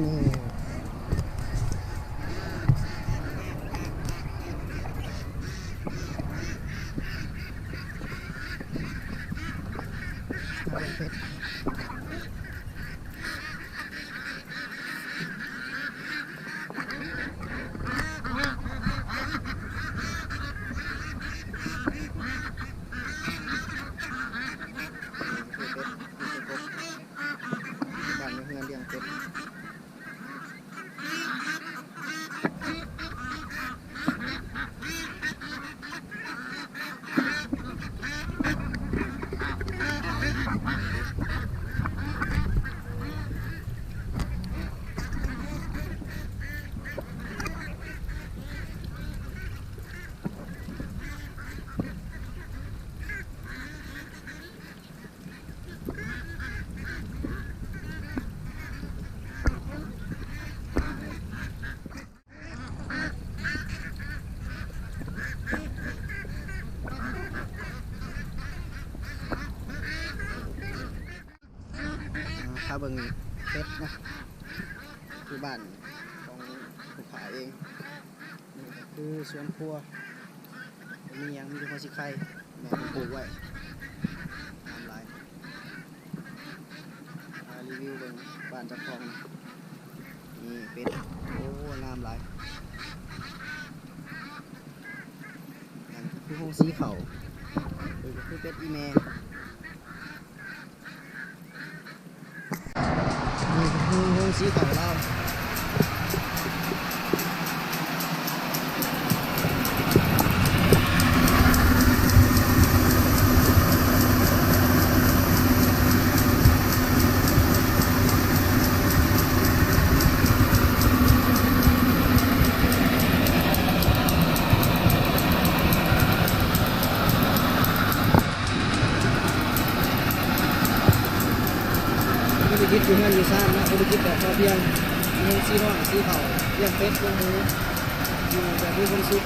ບ້ານຢູ່ເຮືອນລ້ຽງເປັດ. ອ່າ ພາເບິ່ງເປັດນະ ທີ່ບ້ານຂອງຜູ້ຂ້າເອງ. ນີ້ກໍຄືສວນຄົວ ບໍ່ມີຫຍັງ ມີແຕ່ຫົວສີໄຄ ແມ່ເພິ່ນປູກໄວ້ ງາມຫຼາຍ. ມາຣີວິວເບິ່ງບ້ານເຈົ້າຂອງ ນີ້ເປັດ ໂອ້ ງາມຫຼາຍ. ນັ້ນຄືໂຮງສີເຂົ້າ ເປັດກໍຄືເປັດອີ່ແມ່. ນີ້ຄືໂຮງສີເຂົ້າລາວ. ທຸລະກິດຢູ່ເຮືອນຢູ່ຊານເນາະ ທຸລະກິດແບບພໍພຽງ ມີໂຮງສີນ້ອຍ ສີເຂົ້າ ລ້ຽງເປັດ ລ້ຽງໝູ ຢູ່ແບບມີຄວາມສຸກ.